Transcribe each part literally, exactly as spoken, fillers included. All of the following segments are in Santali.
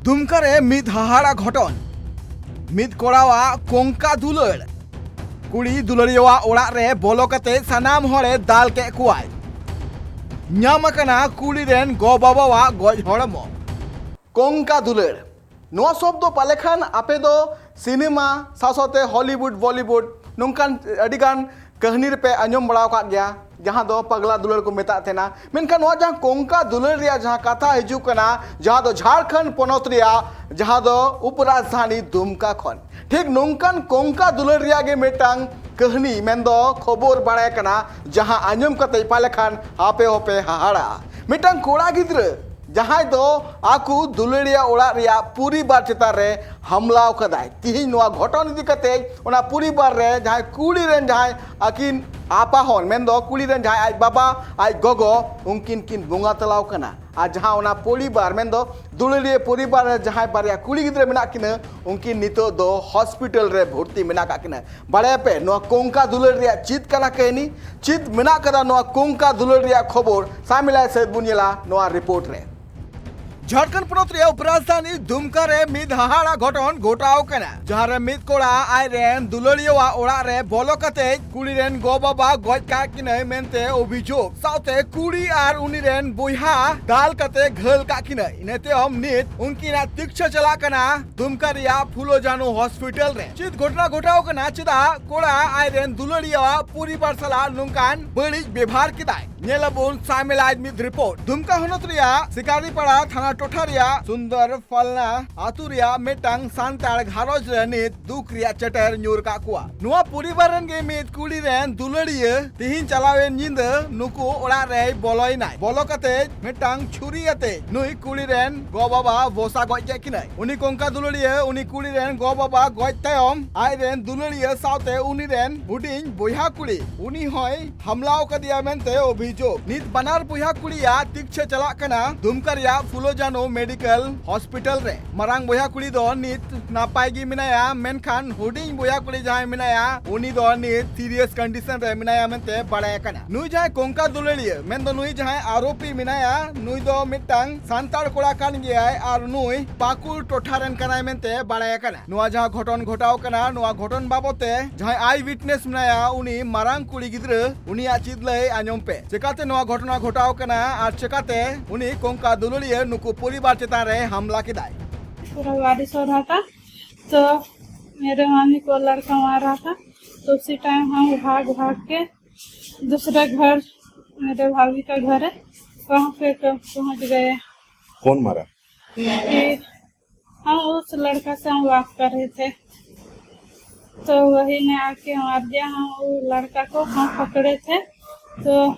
ᱫᱩᱢᱠᱟ ᱨᱮ ᱢᱤᱫ ᱦᱟᱦᱟᱲᱟ ᱜᱷᱚᱴᱚᱱ᱾ ᱢᱤᱫ ᱠᱚᱲᱟᱣᱟᱜ ᱠᱚᱝᱠᱟ ᱫᱩᱞᱟᱹᱲ᱾ ᱠᱩᱲᱤ ᱫᱩᱞᱟᱹᱲᱤᱭᱟᱹᱣᱟᱜ ᱚᱲᱟᱜ ᱨᱮ ᱵᱚᱞᱚ ᱠᱟᱛᱮ ᱥᱟᱱᱟᱢ ᱦᱚᱲᱮ ᱫᱟᱞ ᱠᱮᱫ ᱠᱚᱣᱟᱭ᱾ ᱧᱟᱢ ᱟᱠᱟᱱᱟ ᱠᱩᱲᱤ ᱨᱮᱱ ᱜᱚ ᱵᱟᱵᱟᱣᱟᱜ ᱜᱚᱡ ᱦᱚᱲᱢᱚ᱾ ᱠᱚᱝᱠᱟ ᱫᱩᱞᱟᱹᱲ, ᱱᱚᱣᱟ ᱥᱚᱵᱫ ᱫᱚ ᱯᱟᱞᱮ ᱠᱷᱟᱱ ᱟᱯᱮ ᱫᱚ ᱥᱤᱱᱮᱢᱟ ᱥᱟᱶ ᱥᱟᱶᱛᱮ ᱦᱚᱞᱤᱣᱩᱰ, ᱵᱚᱞᱤᱣᱩᱰ ᱱᱚᱝᱠᱟᱱ ᱟᱹᱰᱤᱜᱟᱱ ᱠᱟᱹᱦᱱᱤ ᱨᱮᱯᱮ ᱟᱸᱡᱚᱢ ᱵᱟᱲᱟ ᱟᱠᱟᱫ ᱜᱮᱭᱟ, ᱡᱟᱦᱟᱸ ᱫᱚ ᱯᱟᱜᱽᱞᱟ ᱫᱩᱞᱟᱹᱲ ᱠᱚ ᱢᱮᱛᱟᱜ ᱛᱟᱦᱮᱱᱟ᱾ ᱢᱮᱱᱠᱷᱟᱱ ᱱᱚᱣᱟ ᱡᱟᱦᱟᱸ ᱠᱚᱝᱠᱟ ᱫᱩᱞᱟᱹᱲ ᱨᱮᱭᱟᱜ ᱡᱟᱦᱟᱸ ᱠᱟᱛᱷᱟ ᱦᱤᱡᱩᱜ ᱠᱟᱱᱟ, ᱡᱟᱦᱟᱸ ᱫᱚ ᱡᱷᱟᱲᱠᱷᱚᱸᱰ ᱯᱚᱱᱚᱛ ᱨᱮᱭᱟᱜ, ᱡᱟᱦᱟᱸ ᱫᱚ ᱩᱯᱨᱟᱡᱽᱫᱷᱟᱱᱤ ᱫᱩᱢᱠᱟ ᱠᱷᱚᱱ, ᱴᱷᱤᱠ ᱱᱚᱝᱠᱟᱱ ᱠᱚᱝᱠᱟ ᱫᱩᱞᱟᱹᱲ ᱨᱮᱭᱟᱜ ᱜᱮ ᱢᱤᱫᱴᱟᱝ ᱠᱟᱹᱦᱱᱤ ᱢᱮᱱᱫᱚ ᱠᱷᱚᱵᱚᱨ ᱵᱟᱲᱟᱭ ᱠᱟᱱᱟ, ᱡᱟᱦᱟᱸ ᱟᱸᱡᱚᱢ ᱠᱟᱛᱮ ᱯᱟᱞᱮ ᱠᱷᱟᱱ ᱟᱯᱮ ᱦᱚᱸᱯᱮ ᱦᱟᱦᱟᱲᱟᱜᱼᱟ᱾ ᱢᱤᱫᱴᱟᱝ ᱠᱚᱲᱟ ᱜᱤᱫᱽᱨᱟᱹ ᱡᱟᱦᱟᱸᱭ ᱫᱚ ᱟᱠᱚ ᱫᱩᱞᱟᱹᱲᱤᱭᱟᱹ ᱚᱲᱟᱜ ᱨᱮᱭᱟᱜ ᱯᱚᱨᱤᱵᱟᱨ ᱪᱮᱛᱟᱱ ᱨᱮ ᱦᱟᱢᱞᱟᱣ ᱠᱟᱫᱟᱭ᱾ ᱛᱤᱦᱤᱧ ᱱᱚᱣᱟ ᱜᱷᱚᱴᱚᱱ ᱤᱫᱤ ᱠᱟᱛᱮ ᱚᱱᱟ ᱯᱚᱨᱤᱵᱟᱨ ᱨᱮ ᱡᱟᱦᱟᱸᱭ ᱠᱩᱲᱤ ᱨᱮᱱ ᱡᱟᱦᱟᱸᱭ ᱟᱹᱠᱤᱱ ᱟᱯᱟᱦᱚᱱ, ᱢᱮᱱᱫᱚ ᱠᱩᱲᱤ ᱨᱮᱱ ᱡᱟᱦᱟᱸᱭ ᱟᱡ ᱵᱟᱵᱟ, ᱟᱡ ᱜᱚᱜᱚ, ᱩᱱᱠᱤᱱ ᱠᱤᱱ ᱵᱚᱸᱜᱟ ᱛᱟᱞᱟᱣ ᱠᱟᱱᱟ᱾ ᱟᱨ ᱡᱟᱦᱟᱸ ᱚᱱᱟ ᱯᱚᱨᱤᱵᱟᱨ, ᱢᱮᱱᱫᱚ ᱫᱩᱞᱟᱹᱲᱤᱭᱟᱹ ᱯᱚᱨᱤᱵᱟᱨ ᱨᱮ ᱡᱟᱦᱟᱸᱭ ᱵᱟᱨᱭᱟ ᱠᱩᱲᱤ ᱜᱤᱫᱽᱨᱟᱹ ᱢᱮᱱᱟᱜ ᱠᱤᱱᱟᱹ, ᱩᱱᱠᱤᱱ ᱱᱤᱛᱚᱜ ᱫᱚ ᱦᱚᱥᱯᱤᱴᱟᱞ ᱨᱮ ᱵᱷᱚᱨᱛᱤ ᱢᱮᱱᱟᱜ ᱟᱠᱟᱫ ᱠᱤᱱᱟᱹ᱾ ᱵᱟᱲᱟᱭᱟᱯᱮ ᱱᱚᱣᱟ ᱠᱚᱝᱠᱟ ᱫᱩᱞᱟᱹᱲ ᱨᱮᱭᱟᱜ ᱪᱮᱫ ᱠᱟᱱᱟ ᱠᱟᱹᱦᱱᱤ? ᱪᱮᱫ ᱢᱮᱱᱟᱜ ᱠᱟᱫᱟ ᱱᱚᱣᱟ ᱠᱚᱝᱠᱟ ᱫᱩᱞᱟᱹᱲ ᱨᱮᱭᱟᱜ ᱠᱷᱚᱵᱚᱨ? ᱥᱟᱢᱤᱞᱟᱭ ᱥᱮᱫ ᱵᱚᱱ ᱧᱮᱞᱟ ᱱᱚᱣᱟ ᱨᱤᱯᱳᱨᱴ ᱨᱮ᱾ ᱡᱷᱟᱲᱠᱷᱚᱸᱰ ᱯᱚᱱᱚᱛ ᱨᱮᱭᱟᱜ ᱩᱯᱨᱟᱡᱽᱫᱷᱟᱱᱤ ᱫᱩᱢᱠᱟ ᱨᱮ ᱢᱤᱫ ᱦᱟᱦᱟᱲᱟ ᱜᱷᱚᱴᱚᱱ ᱜᱷᱚᱴᱟᱣ ᱠᱟᱱᱟ, ᱡᱟᱦᱟᱸ ᱨᱮ ᱢᱤᱫ ᱠᱚᱲᱟ ᱟᱡ ᱨᱮᱱ ᱫᱩᱞᱟᱹᱲᱤᱭᱟᱹᱣᱟᱜ ᱚᱲᱟᱜ ᱨᱮ ᱵᱚᱞᱚ ᱠᱟᱛᱮ ᱠᱩᱲᱤ ᱨᱮᱱ ᱜᱚ ᱵᱟᱵᱟ ᱜᱚᱡ ᱠᱟᱜ ᱠᱤᱱᱟᱹᱭ ᱢᱮᱱᱛᱮ ᱚᱵᱷᱤᱡᱳᱜᱽ ᱥᱟᱶᱛᱮ ᱠᱩᱲᱤ ᱟᱨ ᱩᱱᱤ ᱨᱮᱱ ᱵᱚᱭᱦᱟ ᱫᱟᱞ ᱠᱟᱛᱮ ᱜᱷᱟᱹᱞ ᱠᱟᱜ ᱠᱤᱱᱟᱹᱭ᱾ ᱤᱱᱟᱹ ᱛᱟᱭᱚᱢ ᱱᱤᱛ ᱩᱱᱠᱤᱱᱟᱜ ᱛᱤᱠᱪᱷᱟᱹ ᱪᱟᱞᱟᱜ ᱠᱟᱱᱟ ᱫᱩᱢᱠᱟ ᱨᱮᱭᱟᱜ ᱯᱷᱩᱞᱳ ᱡᱟᱱᱳ ᱦᱚᱥᱯᱤᱴᱟᱞ ᱨᱮ᱾ ᱪᱮᱫ ᱜᱷᱚᱴᱚᱱᱟ ᱜᱷᱚᱴᱟᱣ ᱠᱟᱱᱟ? ᱪᱮᱫᱟᱜ ᱠᱚᱲᱟ ᱟᱡ ᱨᱮᱱ ᱫᱩᱞᱟᱹᱲᱤᱭᱟᱹᱣᱟᱜ ᱯᱚᱨᱤᱵᱟᱨ ᱥᱟᱞᱟᱜ ᱱᱚᱝᱠᱟᱱ ᱵᱟᱹᱲᱤᱡ ᱵᱮᱵᱷᱟᱨ ᱠᱮᱫᱟᱭ? ᱧᱮᱞ ᱟᱵᱚᱱ ᱥᱟᱢᱮᱞᱟᱭ ᱢᱤᱫ ᱨᱤᱯᱳᱨᱴ᱾ ᱫᱩᱢᱠᱟ ᱦᱚᱱᱚᱛ ᱨᱮᱭᱟᱜ ᱥᱤᱠᱟᱨᱤᱯᱟᱲᱟ ᱛᱷᱟᱱᱟ ᱴᱚᱴᱷᱟ ᱨᱮᱭᱟᱜ ᱥᱩᱱᱫᱚᱨ ᱯᱷᱟᱞᱱᱟ ᱟᱛᱳ ᱨᱮᱭᱟᱜ ᱢᱤᱫᱴᱟᱝ ᱥᱟᱱᱛᱟᱲ ᱜᱷᱟᱨᱚᱸᱡᱽ ᱨᱮ ᱱᱤᱛ ᱫᱩᱠ ᱨᱮᱭᱟᱜ ᱪᱟᱹᱴᱟᱹᱨ ᱧᱩᱨ ᱠᱟᱜ ᱠᱚᱣᱟ᱾ ᱱᱚᱣᱟ ᱯᱚᱨᱤᱵᱟᱨ ᱨᱮᱱ ᱜᱮ ᱢᱤᱫ ᱠᱩᱲᱤ ᱨᱮᱱ ᱫᱩᱞᱟᱹᱲᱤᱭᱟᱹ ᱛᱤᱦᱤᱧ ᱪᱟᱞᱟᱣᱮᱱ ᱧᱤᱫᱟᱹ ᱱᱩᱠᱩ ᱚᱲᱟᱜ ᱨᱮᱭ ᱵᱚᱞᱚᱭᱮᱱᱟᱭ᱾ ᱵᱚᱞᱚ ᱠᱟᱛᱮ ᱢᱤᱫᱴᱟᱝ ᱪᱷᱩᱨᱤ ᱟᱛᱮ ᱱᱩᱭ ᱠᱩᱲᱤ ᱨᱮᱱ ᱜᱚ ᱵᱟᱵᱟ ᱵᱚᱥᱟ ᱜᱚᱡ ᱠᱮᱫ ᱠᱤᱱᱟᱭ᱾ ᱩᱱᱤ ᱠᱚᱝᱠᱟ ᱫᱩᱞᱟᱹᱲᱤᱭᱟᱹ ᱩᱱᱤ ᱠᱩᱲᱤ ᱨᱮᱱ ᱜᱚ ᱵᱟᱵᱟ ᱜᱚᱡ ᱛᱟᱭᱚᱢ ᱟᱡ ᱨᱮᱱ ᱫᱩᱞᱟᱹᱲᱤᱭᱟᱹ ᱥᱟᱶᱛᱮ ᱩᱱᱤ ᱨᱮᱱ ᱦᱩᱰᱤᱧ ᱵᱚᱭᱦᱟ ᱠᱩᱲᱤ ᱩᱱᱤ ᱦᱚᱸᱭ ᱦᱟᱢᱞᱟᱣ ᱠᱟᱫᱮᱭᱟ ᱢᱮᱱᱛᱮ ᱚᱵᱷᱤ ᱡᱳᱜ᱾ ᱱᱤᱛ ᱵᱟᱱᱟᱨ ᱵᱚᱭᱦᱟ ᱠᱩᱲᱤᱭᱟᱜ ᱛᱤᱠᱪᱷᱟᱹ ᱪᱟᱞᱟᱜ ᱠᱟᱱᱟ ᱫᱩᱢᱠᱟ ᱨᱮᱭᱟᱜ ᱯᱷᱩᱞᱳ ᱡᱟᱱᱳ ᱢᱮᱰᱤᱠᱮᱞ ᱦᱚᱥᱯᱤᱴᱟᱞ ᱨᱮ᱾ ᱢᱟᱨᱟᱝ ᱵᱚᱭᱦᱟ ᱠᱩᱲᱤ ᱫᱚ ᱱᱤᱛ ᱱᱟᱯᱟᱭ ᱜᱮ ᱢᱮᱱᱟᱭᱟ, ᱢᱮᱱᱠᱷᱟᱱ ᱦᱩᱰᱤᱧ ᱵᱚᱭᱦᱟ ᱠᱩᱲᱤ ᱡᱟᱦᱟᱸᱭ ᱢᱮᱱᱟᱭᱟ, ᱩᱱᱤ ᱫᱚ ᱱᱤᱛ serious condition ᱨᱮ ᱢᱮᱱᱟᱭᱟ ᱢᱮᱱᱛᱮ ᱵᱟᱲᱟᱭ ᱟᱠᱟᱱᱟ᱾ ᱱᱩᱭ ᱡᱟᱦᱟᱸᱭ ᱠᱚᱝᱠᱟ ᱫᱩᱞᱟᱹᱲᱤᱭᱟᱹ, ᱢᱮᱱᱫᱚ ᱱᱩᱭ ᱡᱟᱦᱟᱸᱭ ᱟᱨᱳᱯᱤ ᱢᱮᱱᱟᱭᱟ, ᱱᱩᱭ ᱫᱚ ᱢᱤᱫᱴᱟᱝ ᱥᱟᱱᱛᱟᱲ ᱠᱚᱲᱟ ᱠᱟᱱ ᱜᱮᱭᱟᱭ ᱟᱨ ᱱᱩᱭ ᱯᱟᱹᱠᱩᱲ ᱴᱚᱴᱷᱟ ᱨᱮᱱ ᱠᱟᱱᱟᱭ ᱢᱮᱱᱛᱮ ᱵᱟᱲᱟᱭ ᱟᱠᱟᱱᱟ᱾ ᱱᱚᱣᱟ ᱡᱟᱦᱟᱸ ᱜᱷᱚᱴᱚᱱ ᱜᱷᱚᱴᱟᱣ ᱠᱟᱱᱟ, ᱱᱚᱣᱟ ᱜᱷᱚᱴᱚᱱ ᱵᱟᱵᱚᱛ ᱛᱮ ᱡᱟᱦᱟᱸᱭ eye witness ᱢᱮᱱᱟᱭᱟ, ᱩᱱᱤ ᱢᱟᱨᱟᱝ ᱠᱩᱲᱤ ᱜᱤᱫᱽᱨᱟᱹ, ᱩᱱᱤᱭᱟᱜ ᱪᱮᱫ ᱞᱟᱹᱭ ᱟᱸᱡᱚᱢ ᱯᱮ᱾ ᱪᱮᱠᱟᱛᱮ ᱱᱚᱣᱟ ᱜᱷᱚᱴᱚᱱᱟ ᱜᱷᱚᱴᱟᱣ ᱠᱟᱱᱟ ᱟᱨ ᱪᱮᱠᱟᱛᱮ ᱩᱱᱤ ᱠᱚᱝᱠᱟ ᱫᱩᱞᱟᱹᱲᱤᱭᱟᱹ ᱱᱩᱠᱩ ᱯᱚᱨᱤᱵᱟᱨ ᱪᱮᱛᱟᱱ ᱨᱮ ᱦᱟᱢᱞᱟ ᱠᱮᱫᱟᱭ? पूरा बारिश हो रहा था, तो मेरे मामी को लड़का मार रहा था। तो उसी टाइम हम भाग भाग के दूसरे घर, मेरे भाभी का घर है, वहाँ पे क- पहुँच गए। कौन मारा? फिर हम उस लड़का से हम बात कर रहे थे, तो वही ने आके मार दिया। हम वो लड़का को हम पकड़े थे, तो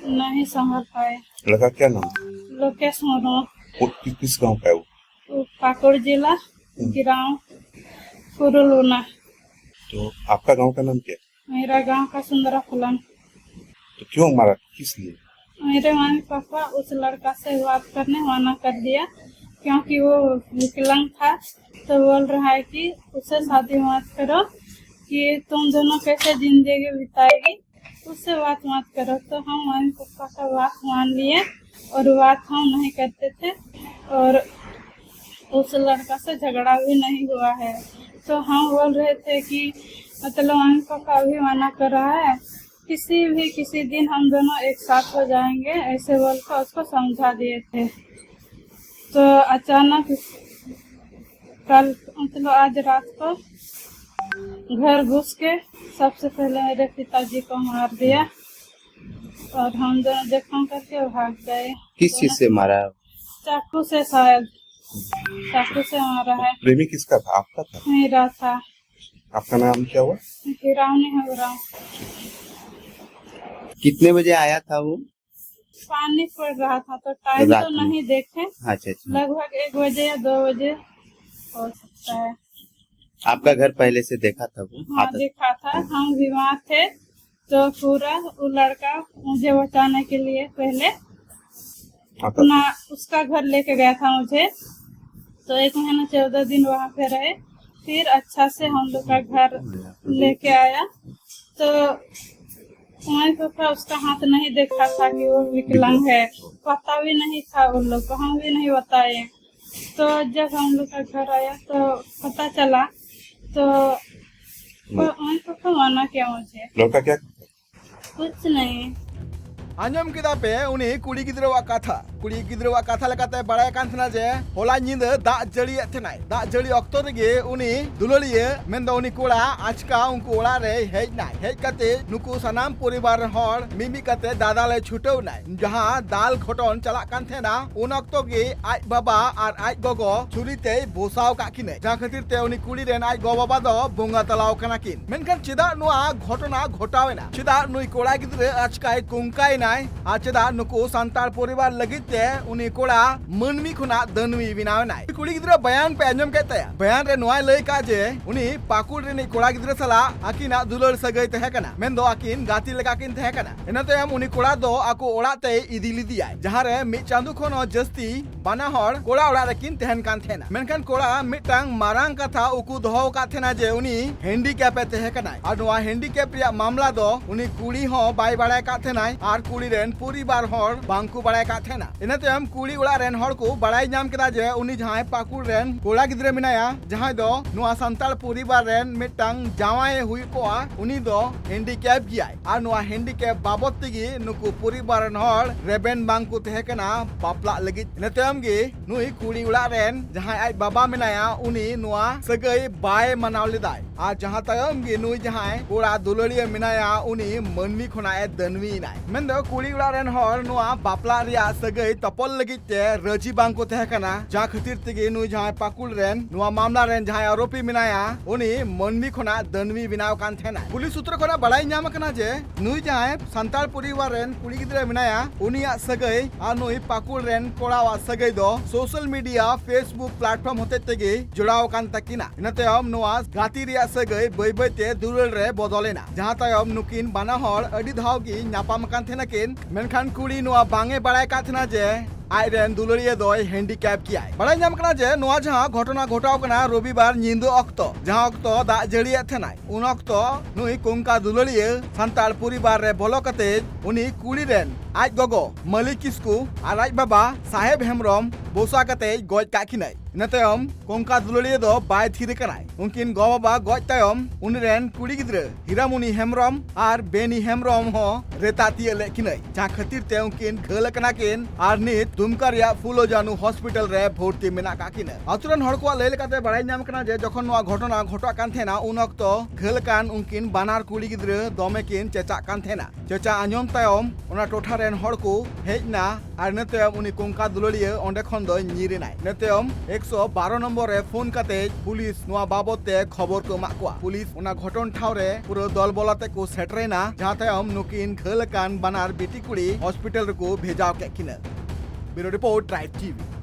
नहीं संभल पाए। लड़का क्या नाम? लोकेश मुर्मू। वो कि, किस गांव का है वो? वो पाकुड़ जिला, ग्राम कुरुलुना। तो आपका गांव का नाम क्या है? मेरा गांव का सुंदरा फुलन। तो क्यों मारा, किस लिए? मेरे मम्मी पापा उस लड़का से बात करने मना कर दिया, क्योंकि वो विकलांग था। तो बोल रहा है कि उससे शादी मत करो, कि तुम दोनों कैसे जिंदगी बिताएगी, उससे बात मत करो। तो हम मम्मी पापा का बात मान लिए और बात हम नहीं करते थे, और उस लड़का से झगड़ा भी नहीं हुआ है। तो हम बोल रहे थे कि मतलब मम्मी पापा अभी मना कर रहा है, किसी भी किसी दिन हम दोनों एक साथ हो जाएंगे, ऐसे बोल कर उसको समझा दिए थे। तो अचानक कल, मतलब आज रात को घर घुस के सबसे पहले मेरे पिताजी को मार दिया और हम दोनों जख्म करके भाग गए। किस चीज से मारा है? चाकू से शायद, चाकू से मारा है। प्रेमी किसका था, आपका था? मेरा था। आपका नाम क्या हुआ? हिरावनी हगराम। कितने बजे आया था वो? पानी पड़ रहा था तो टाइम रात तो में? नहीं देखे। अच्छा, अच्छा। लगभग एक बजे या दो बजे हो सकता है। आपका घर पहले से देखा था वो? हाँ, आता था? देखा था। हम बीमार थे, तो पूरा वो लड़का मुझे बचाने के लिए पहले अपना, उसका घर लेके गया था मुझे। तो एक महीना चौदह दिन वहाँ पे रहे, फिर अच्छा से हम लोग का घर लेके आया। तो वहीं पे था, उसका हाथ नहीं देखा था कि वो विकलांग है, पता भी नहीं था उन लोग को, हम भी नहीं बताए। तो जब हम लोग का घर आया तो पता चला, तो वो वहीं पे तो मना किया मुझे। लड़का क्या? कुछ नहीं। ᱟᱸᱡᱚᱢ ᱠᱮᱫᱟ ᱯᱮ ᱩᱱᱤ ᱠᱩᱲᱤ ᱜᱤᱫᱽᱨᱟᱹᱣᱟᱜ ᱠᱟᱛᱷᱟ᱾ ᱠᱩᱲᱤ ᱜᱤᱫᱽᱨᱟᱹᱣᱟᱜ ᱠᱟᱛᱷᱟ ᱞᱮᱠᱟᱛᱮ ᱵᱟᱲᱟᱭ ᱠᱟᱱ ᱛᱟᱦᱮᱱᱟ ᱡᱮ ᱦᱚᱞᱟ ᱧᱤᱫᱟᱹ ᱫᱟᱜ ᱡᱟᱹᱲᱤᱭᱮᱫ ᱛᱟᱦᱮᱱᱟᱭ᱾ ᱫᱟᱜ ᱡᱟᱹᱲᱤ ᱚᱠᱛᱚ ᱨᱮᱜᱮ ᱩᱱᱤ ᱫᱩᱞᱟᱹᱲᱤᱭᱟᱹ, ᱢᱮᱱᱫᱚ ᱩᱱᱤ ᱠᱚᱲᱟ, ᱟᱪᱠᱟ ᱩᱱᱠᱩ ᱚᱲᱟᱜ ᱨᱮᱭ ᱦᱮᱡ ᱱᱟᱭ᱾ ᱦᱮᱡ ᱠᱟᱛᱮ ᱱᱩᱠᱩ ᱥᱟᱱᱟᱢ ᱯᱚᱨᱤᱵᱟᱨ ᱨᱮᱱ ᱦᱚᱲ ᱢᱤᱫ ᱢᱤᱫ ᱠᱟᱛᱮ ᱫᱟᱫᱟᱞ ᱮ ᱪᱷᱩᱴᱟᱹᱣ ᱱᱟᱭ᱾ ᱡᱟᱦᱟᱸ ᱫᱟᱞ ᱜᱷᱚᱴᱚᱱ ᱪᱟᱞᱟᱜ ᱠᱟᱱ ᱛᱟᱦᱮᱱᱟ, ᱩᱱ ᱚᱠᱛᱚ ᱜᱮ ᱟᱡ ᱵᱟᱵᱟ ᱟᱨ ᱟᱡ ᱜᱚᱜᱚ ᱪᱷᱩᱨᱤ ᱛᱮᱭ ᱵᱚᱥᱟᱣ ᱠᱟᱜ ᱠᱤᱱᱟᱹ, ᱡᱟᱦᱟᱸ ᱠᱷᱟᱹᱛᱤᱨ ᱛᱮ ᱩᱱᱤ ᱠᱩᱲᱤ ᱨᱮᱱ ᱟᱡ ᱜᱚ ᱵᱟᱵᱟ ᱫᱚ ᱵᱚᱸᱜᱟ ᱛᱟᱞᱟᱣ ᱠᱟᱱᱟ ᱠᱤᱱ᱾ ᱢᱮᱱᱠᱷᱟᱱ ᱪᱮᱫᱟᱜ ᱱᱚᱣᱟ ᱜᱷᱚᱴᱚᱱᱟ ᱜᱷᱚᱴᱟᱣ ᱮᱱᱟ? ᱪᱮᱫᱟᱜ ᱱᱩᱭ ᱠᱚᱲᱟ ᱜᱤᱫᱽᱨᱟᱹ ᱟᱪᱠᱟᱭ ᱠᱚᱝᱠᱟᱭᱮᱱᱟᱭ? ᱟᱨ ᱪᱮᱫᱟᱜ ᱱᱩᱠᱩ ᱥᱟᱱᱛᱟᱲ ᱯᱚᱨᱤᱵᱟᱨ ᱞᱟᱹᱜᱤᱫ ᱛᱮ ᱩᱱᱤ ᱠᱚᱲᱟ ᱢᱟᱹᱱᱢᱤ ᱠᱷᱚᱱᱟᱜ ᱫᱟᱹᱱᱢᱤ ᱵᱮᱱᱟᱣ ᱮᱱᱟᱭ? ᱠᱩᱲᱤ ᱜᱤᱫᱽᱨᱟᱹ ᱵᱟᱭᱟᱱ ᱯᱮ ᱟᱸᱡᱚᱢ ᱠᱮᱫ ᱛᱟᱭᱟ᱾ ᱵᱟᱭᱟᱱ ᱨᱮ ᱱᱚᱣᱟᱭ ᱞᱟᱹᱭ ᱠᱟᱜ ᱡᱮ ᱩᱱᱤ ᱯᱟᱹᱠᱩᱲ ᱨᱤᱱᱤᱡ ᱠᱚᱲᱟ ᱜᱤᱫᱽᱨᱟᱹ ᱥᱟᱞᱟᱜ ᱟᱹᱠᱤᱱᱟᱜ ᱫᱩᱞᱟᱹᱲ ᱥᱟᱹᱜᱟᱹᱭ ᱛᱟᱦᱮᱸ ᱠᱟᱱᱟ, ᱢᱮᱱᱫᱚ ᱟᱹᱠᱤᱱ ᱜᱟᱛᱮ ᱞᱮᱠᱟ ᱠᱤᱱ ᱛᱟᱦᱮᱸ ᱠᱟᱱᱟ᱾ ᱤᱱᱟᱹ ᱛᱟᱭᱚᱢ ᱩᱱᱤ ᱠᱚᱲᱟ ᱫᱚ ᱟᱠᱚ ᱚᱲᱟᱜ ᱛᱮᱭ ᱤᱫᱤ ᱞᱮᱫᱮᱭᱟᱭ, ᱡᱟᱦᱟᱸ ᱨᱮ ᱢᱤᱫ ᱪᱟᱸᱫᱳ ᱠᱷᱚᱱ ᱦᱚᱸ ᱡᱟᱹᱥᱛᱤ ᱵᱟᱱᱟ ᱦᱚᱲ ᱠᱚᱲᱟ ᱚᱲᱟᱜ ᱨᱮᱠᱤᱱ ᱛᱟᱦᱮᱱ ᱠᱟᱱ ᱛᱟᱦᱮᱱᱟ᱾ ᱢᱮᱱᱠᱷᱟᱱ ᱠᱚᱲᱟ ᱢᱤᱫᱴᱟᱝ ᱢᱟᱨᱟᱝ ᱠᱟᱛᱷᱟ ᱩᱠᱩ ᱫᱚᱦᱚ ᱟᱠᱟᱫ ᱛᱟᱦᱮᱱᱟ ᱡᱮ ᱩᱱᱤ ᱦᱮᱱᱰᱤᱠᱮᱯ ᱮ ᱛᱟᱦᱮᱸ ᱠᱟᱱᱟᱭ, ᱟᱨ ᱱᱚᱣᱟ ᱦᱮᱱᱰᱤᱠᱮᱯ ᱨᱮᱭᱟᱜ ᱢᱟᱢᱞᱟ ᱫᱚ ᱩᱱᱤ ᱠᱩᱲᱤ ᱦᱚᱸ ᱵᱟᱭ ᱵᱟᱲᱟᱭ ᱠᱟᱫ ᱛᱟᱦᱮᱱᱟᱭ ᱟᱨ ᱠᱩᱲᱤ ᱨᱮᱱ ᱯᱚᱨᱤᱵᱟᱨ ᱦᱚᱲ ᱵᱟᱝ ᱠᱚ ᱵᱟᱲᱟᱭ ᱠᱟᱫ ᱛᱟᱦᱮᱱᱟ᱾ ᱤᱱᱟᱹ ᱛᱟᱭᱚᱢ ᱠᱩᱲᱤ ᱚᱲᱟᱜ ᱨᱮᱱ ᱦᱚᱲ ᱠᱚ ᱵᱟᱲᱟᱭ ᱧᱟᱢ ᱠᱮᱫᱟ ᱡᱮ ᱩᱱᱤ ᱡᱟᱦᱟᱸᱭ ᱯᱟᱹᱠᱩᱲ ᱨᱮᱱ ᱠᱚᱲᱟ ᱜᱤᱫᱽᱨᱟᱹ ᱢᱮᱱᱟᱭᱟ, ᱡᱟᱦᱟᱸᱭ ᱫᱚ ᱱᱚᱣᱟ ᱥᱟᱱᱛᱟᱲ ᱯᱚᱨᱤᱵᱟᱨ ᱨᱮᱱ ᱢᱤᱫᱴᱟᱝ ᱡᱟᱶᱟᱭᱮ ᱦᱩᱭ ᱠᱚᱜᱼᱟ, ᱩᱱᱤ ᱫᱚ ᱦᱮᱱᱰᱤᱠᱮᱯ ᱜᱮᱭᱟᱭ᱾ ᱟᱨ ᱱᱚᱣᱟ ᱦᱮᱱᱰᱤᱠᱮᱯ ᱵᱟᱵᱚᱛ ᱛᱮᱜᱮ ᱱᱩᱠᱩ ᱯᱚᱨᱤᱵᱟᱨ ᱨᱮᱱ ᱦᱚᱲ ᱨᱮᱵᱮᱱ ᱵᱟᱝ ᱠᱚ ᱛᱟᱦᱮᱸ ᱠᱟᱱᱟ ᱵᱟᱯᱞᱟᱜ ᱞᱟᱹᱜᱤᱫ᱾ ᱤᱱᱟᱹ ᱛᱟᱭᱚᱢ ᱜᱮ ᱱᱩᱭ ᱠᱩᱲᱤ ᱚᱲᱟᱜ ᱨᱮᱱ ᱡᱟᱦᱟᱸᱭ ᱟᱡ ᱵᱟᱵᱟ ᱢᱮᱱᱟᱭᱟ, ᱩᱱᱤ ᱱᱚᱣᱟ ᱥᱟᱹᱜᱟᱹᱭ ᱵᱟᱭ ᱢᱟᱱᱟᱣ ᱞᱮᱫᱟᱭ᱾ ᱟᱨ ᱡᱟᱦᱟᱸ ᱛᱟᱭᱚᱢ ᱜᱮ ᱱᱩᱭ ᱡᱟᱦᱟᱸᱭ ᱠᱚᱲᱟ ᱫᱩᱞᱟᱹᱲᱤᱭᱟᱹ ᱢᱮᱱᱟᱭᱟ, ᱩᱱᱤ ᱢᱟᱹᱱᱢᱤ ᱠᱷᱚᱱᱟᱜ ᱮ ᱫᱟᱹᱱᱢᱤ ᱮᱱᱟᱭ᱾ ᱢᱮᱱᱫᱚ ᱠᱩᱲᱤ ᱚᱲᱟᱜ ᱨᱮᱱ ᱦᱚᱲ ᱱᱚᱣᱟ ᱵᱟᱯᱞᱟ ᱨᱮᱭᱟᱜ ᱥᱟᱹᱜᱟᱹᱭ ᱛᱚᱯᱚᱞ ᱞᱟᱹᱜᱤᱫ ᱛᱮ ᱨᱟᱹᱡᱤ ᱵᱟᱝ ᱠᱚ ᱛᱟᱦᱮᱸ ᱠᱟᱱᱟ, ᱡᱟᱦᱟᱸ ᱠᱷᱟᱹᱛᱤᱨ ᱛᱮᱜᱮ ᱱᱩᱭ ᱡᱟᱦᱟᱸᱭ ᱯᱟᱹᱠᱩᱲ ᱨᱮᱱ ᱱᱚᱣᱟ ᱢᱟᱢᱞᱟ ᱨᱮᱱ ᱡᱟᱦᱟᱸᱭ ᱟᱨᱳᱯᱤ ᱢᱮᱱᱟᱭᱟ, ᱩᱱᱤ ᱢᱟᱹᱱᱢᱤ ᱠᱷᱚᱱᱟᱜ ᱫᱟᱹᱱᱢᱤ ᱵᱮᱱᱟᱣ ᱠᱟᱱ ᱛᱟᱦᱮᱱᱟ᱾ ᱯᱩᱞᱤᱥ ᱥᱩᱛᱨᱚ ᱠᱷᱚᱱᱟᱜ ᱵᱟᱲᱟᱭ ᱧᱟᱢ ᱟᱠᱟᱱᱟ ᱡᱮ ᱱᱩᱭ ᱡᱟᱦᱟᱸᱭ ᱥᱟᱱᱛᱟᱲ ᱯᱚᱨᱤᱵᱟᱨ ᱨᱮᱱ ᱠᱩᱲᱤ ᱜᱤᱫᱽᱨᱟᱹ ᱢᱮᱱᱟᱭᱟ, ᱩᱱᱤᱭᱟᱜ ᱥᱟᱹᱜᱟᱹᱭ ᱟᱨ ᱱᱩᱭ ᱯᱟᱹᱠᱩᱲ ᱨᱮᱱ ᱠᱚᱲᱟᱣᱟᱜ ᱥᱟᱹᱜᱟᱹᱭ ᱫᱚ social media, Facebook platform ᱦᱚᱛᱮᱡ ᱛᱮᱜᱮ ᱡᱚᱲᱟᱣ ᱟᱠᱟᱱ ᱛᱟᱹᱠᱤᱱᱟ᱾ ᱤᱱᱟᱹ ᱛᱟᱭᱚᱢ ᱱᱚᱣᱟ ᱜᱟᱛᱮ ᱨᱮᱭᱟᱜ ᱥᱟᱹᱜᱟᱹᱭ ᱵᱟᱹᱭ ᱵᱟᱹᱭ ᱛᱮ ᱫᱩᱞᱟᱹᱲ ᱨᱮ ᱵᱚᱫᱚᱞ ᱮᱱᱟ, ᱡᱟᱦᱟᱸ ᱛᱟᱭᱚᱢ ᱱᱩᱠᱤᱱ ᱵᱟᱱᱟ ᱦᱚᱲ ᱟᱹᱰᱤ ᱫᱷᱟᱣ ᱜᱮ ᱧᱟᱯᱟᱢ ᱟᱠᱟᱱ ᱛᱟᱦᱮᱱᱟ ᱠᱤᱱ, ᱢᱮᱱᱠᱷᱟᱱ ᱠᱩᱲᱤ ᱱᱚᱣᱟ ᱵᱟᱝ ᱮ ᱵᱟᱲᱟᱭ ᱠᱟᱫ ᱛᱟᱦᱮᱱᱟ ᱡᱮ ᱟᱡ ᱨᱮᱱ ᱫᱩᱞᱟᱹᱲᱤᱭᱟᱹ ᱫᱚᱭ handicap ᱜᱮᱭᱟᱭ᱾ ᱵᱟᱲᱟᱭ ᱧᱟᱢ ᱠᱟᱱᱟ ᱡᱮ ᱱᱚᱣᱟ ᱡᱟᱦᱟᱸ ᱜᱷᱚᱴᱚᱱᱟ ᱜᱷᱚᱴᱟᱣ ᱠᱟᱱᱟ ᱨᱚᱵᱤᱵᱟᱨ ᱧᱤᱫᱟᱹ ᱚᱠᱛᱚ, ᱡᱟᱦᱟᱸ ᱚᱠᱛᱚ ᱫᱟᱜ ᱡᱟᱹᱲᱤᱭᱮᱫ ᱛᱟᱦᱮᱱᱟᱭ, ᱩᱱ ᱚᱠᱛᱚ ᱱᱩᱭ ᱠᱚᱝᱠᱟ ᱫᱩᱞᱟᱹᱲᱤᱭᱟᱹ ᱥᱟᱱᱛᱟᱲ ᱯᱚᱨᱤᱵᱟᱨ ᱨᱮ ᱵᱚᱞᱚ ᱠᱟᱛᱮ ᱩᱱᱤ ᱠᱩᱲᱤ ᱨᱮᱱ ᱟᱡ ᱜᱚᱜᱚ ᱢᱟᱹᱞᱤ ᱠᱤᱥᱠᱩ ᱟᱨ ᱟᱡ ᱵᱟᱵᱟ ᱥᱟᱦᱮᱵ ᱦᱮᱢᱵᱨᱚᱢ ᱵᱚᱥᱟ ᱠᱟᱛᱮ ᱜᱚᱡ ᱠᱟᱜ ᱠᱤᱱᱟᱭ᱾ ᱤᱱᱟᱹ ᱛᱟᱭᱚᱢ ᱠᱚᱝᱠᱟ ᱫᱩᱞᱟᱹᱲᱤᱭᱟᱹ ᱫᱚ ᱵᱟᱭ ᱛᱷᱤᱨ ᱟᱠᱟᱱᱟᱭ᱾ ᱩᱱᱠᱤᱱ ᱜᱚ ᱵᱟᱵᱟ ᱜᱚᱡ ᱛᱟᱭᱚᱢ ᱩᱱᱤ ᱨᱮᱱ ᱠᱩᱲᱤ ᱜᱤᱫᱽᱨᱟᱹ ᱦᱤᱨᱟᱢᱩᱱᱤ ᱦᱮᱢᱵᱨᱚᱢ ᱟᱨ ᱵᱮᱱᱤ ᱦᱮᱢᱵᱨᱚᱢ ᱦᱚᱸ ᱨᱮᱛᱟ ᱛᱤᱭᱟᱹᱜ ᱞᱮᱫ ᱠᱤᱱᱟᱹᱭ, ᱡᱟᱦᱟᱸ ᱠᱷᱟᱹᱛᱤᱨ ᱛᱮ ᱩᱱᱠᱤᱱ ᱜᱷᱟᱹᱞ ᱟᱠᱟᱱᱟ ᱠᱤᱱ ᱟᱨ ᱱᱤᱛ ᱫᱩᱢᱠᱟ ᱨᱮᱭᱟᱜ ᱯᱷᱩᱞᱳ ᱡᱟᱱᱩ ᱦᱚᱥᱯᱤᱴᱟᱞ ᱨᱮ ᱵᱷᱚᱨᱛᱤ ᱢᱮᱱᱟᱜ ᱠᱟᱜ ᱠᱤᱱᱟᱹ᱾ ᱟᱛᱳ ᱨᱮᱱ ᱦᱚᱲ ᱠᱚᱣᱟᱜ ᱞᱟᱹᱭ ᱞᱮᱠᱟᱛᱮ ᱵᱟᱲᱟᱭ ᱧᱟᱢ ᱠᱟᱱᱟ ᱡᱮ ᱡᱚᱠᱷᱚᱱ ᱱᱚᱣᱟ ᱜᱷᱚᱴᱚᱱᱟ ᱜᱷᱚᱴᱟᱜ ᱠᱟᱱ ᱛᱟᱦᱮᱱᱟ, ᱩᱱ ᱚᱠᱛᱚ ᱜᱷᱟᱹᱞ ᱟᱠᱟᱱ ᱩᱱᱠᱤᱱ ᱵᱟᱱᱟᱨ ᱠᱩᱲᱤ ᱜᱤᱫᱽᱨᱟᱹ ᱫᱚᱢᱮ ᱠᱤᱱ ᱪᱮᱸᱪᱟᱜ ᱠᱟᱱ ᱛᱟᱦᱮᱱᱟ᱾ ᱪᱮᱸᱪᱟ ᱟᱸᱡᱚᱢ ᱛᱟᱭᱚᱢ ᱚᱱᱟ ᱴᱚᱴᱷᱟ ᱨᱮᱱ ᱦᱚᱲ ᱠᱚ ᱦᱮᱡ ᱮᱱᱟ ᱟᱨ ᱤᱱᱟᱹ ᱛᱟᱭᱚᱢ ᱩᱱᱤ ᱠᱚᱝᱠᱟ ᱫᱩᱞᱟᱹᱲᱤᱭᱟᱹ ᱚᱸᱰᱮ ᱠᱷᱚᱱ ᱫᱚᱭ ᱧᱤᱨ ᱮᱱᱟᱭ᱾ ᱤᱱᱟᱹ ᱛᱟᱭᱚᱢ ᱮᱠᱥᱚ ᱵᱟᱨᱚ ᱱᱚᱢᱵᱚᱨ ᱨᱮ ᱯᱷᱳᱱ ᱠᱟᱛᱮ ᱯᱩᱞᱤᱥ ᱱᱚᱣᱟ ᱵᱟᱵᱚᱛ ᱛᱮ ᱠᱷᱚᱵᱚᱨ ᱠᱚ ᱮᱢᱟᱜ ᱠᱚᱣᱟ᱾ ᱯᱩᱞᱤᱥ ᱚᱱᱟ ᱜᱷᱚᱴᱚᱱ ᱴᱷᱟᱶ ᱨᱮ ᱯᱩᱨᱟᱹ ᱫᱚᱞ ᱵᱚᱞ ᱟᱛᱮ ᱠᱚ ᱥᱮᱴᱮᱨᱮᱱᱟ, ᱡᱟᱦᱟᱸ ᱛᱟᱭᱚᱢ ᱱᱩᱠᱤᱱ ᱜᱷᱟᱹᱞ ᱟᱠᱟᱱ ᱵᱟᱱᱟᱨ ᱵᱤᱴᱤ ᱠᱩᱲᱤ ᱦᱚᱥᱯᱤᱴᱟᱞ ᱨᱮᱠᱚ ᱵᱷᱮᱡᱟ ᱠᱮᱫ ᱠᱤᱱᱟ᱾ Bureau Report, Tribe TV.